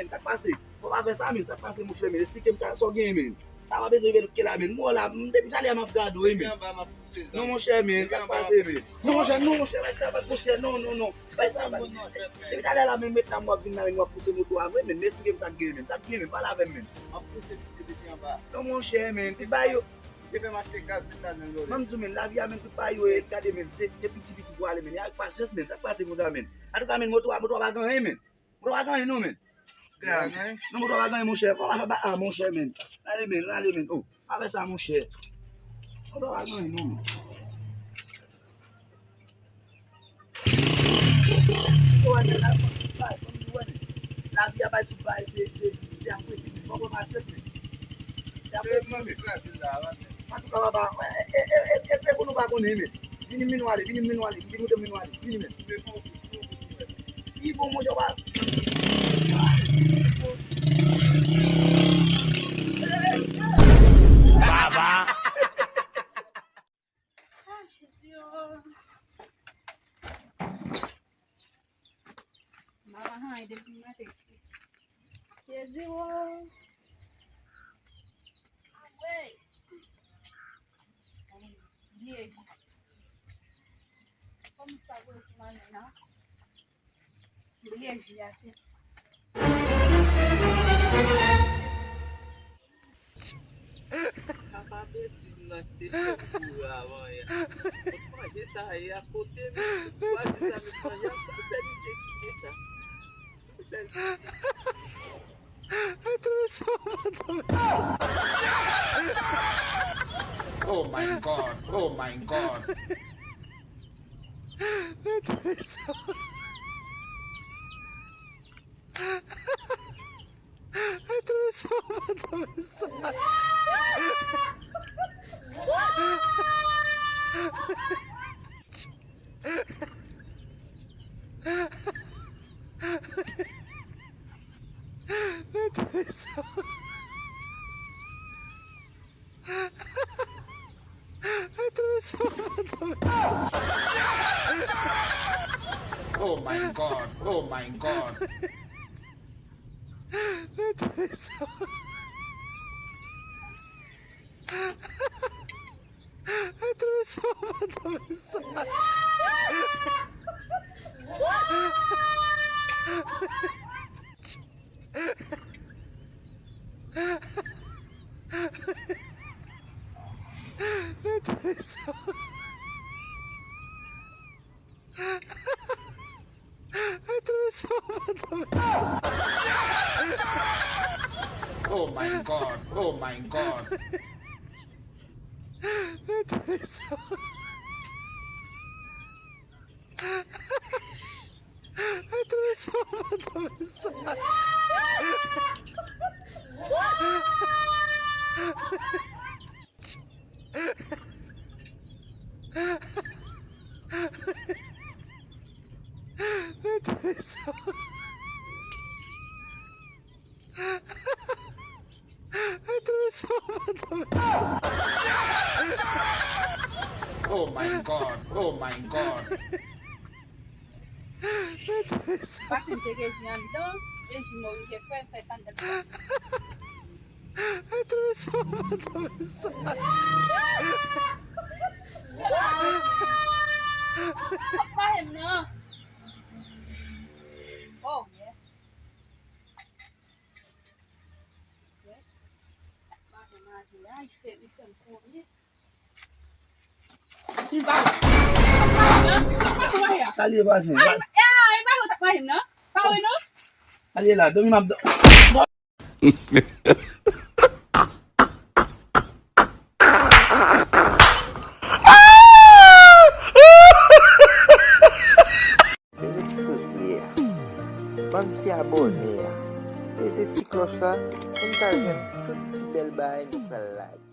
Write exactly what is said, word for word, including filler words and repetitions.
Men, sa k pase? Fò pa fè sa, men, sa k pase, monchè, men? Esplike m sa, sa w genyen, men. Sa pa bezwen vin ke la, men. Mwen la, m, depi talè a m ap gade w, wi, men. Non, monchè, men, sa k pase, men? Non, monchè, non, monchè, bay sa, bay, monchè, non, non, non. Bay sa, bay. Depi talè la, men, met la, m w ap vin la, men, w ap pouse moto a vre, men. Men esplike m sa k genyen, men. Sa k genyen, men? Pale avè m, men. Non, monchè, men, ti bay yo. Ban m di w, men, lavi a, men, tout pa yo, e, gade, men, se, se piti, piti pou ale, men. E avèk pasyans, men, sa k pase konsa, men? Antouka, men, moto a, moto a pa gen anyen, men. Moto a pa gen anyen, non, men. Non, moto a pa gen anyen, monchè. Fò w pa fè ba, a, monchè, men. Ale, men, ale, men. Oh, pa fè sa, monchè. Moto a pa gen anyen, non, men. Lavi a bay tout bagay, se, se, se apresye, se pran pasyans, men. Se apresye, men. Antouka, papa, e, e, e, e, e, e, pou nou pa konnen, men. Vini, men, nou ale, vini, men, nou ale, vini, men, nou ale, vini, men. Li bon, monchè, w pa. Baba. Ah, Jezi, oh. Mama, ha, e depi maten. Jezi, oh. Anmwey. Bliye. Kòm sa pou maten an. Bliye, bliye, atis. Sa pa posib nan ki te fè m kouri avan yè. Kot manje sa ye akote m? Vwazin nan met manje a, pou fè misye kite sa. Pou fè l kite. Oh my God, oh my God. Oh my God, oh my God. Oh my God, oh my God. Oh my God, oh my God. Pase m te gen ji anndan, e ji m oblije fè, fè tann. Mache m nan. Oh, yeah. Mache, mache. Ay, fè, li fè m kouri. Sa l ye, vwazen? Sa l ye la, dòmi m ap dò-, Peze ti pouz ble a. Bann ti abòne a. Peze ti klòch la pou n ka jwenn tout ti bèl bagay nou pral lage.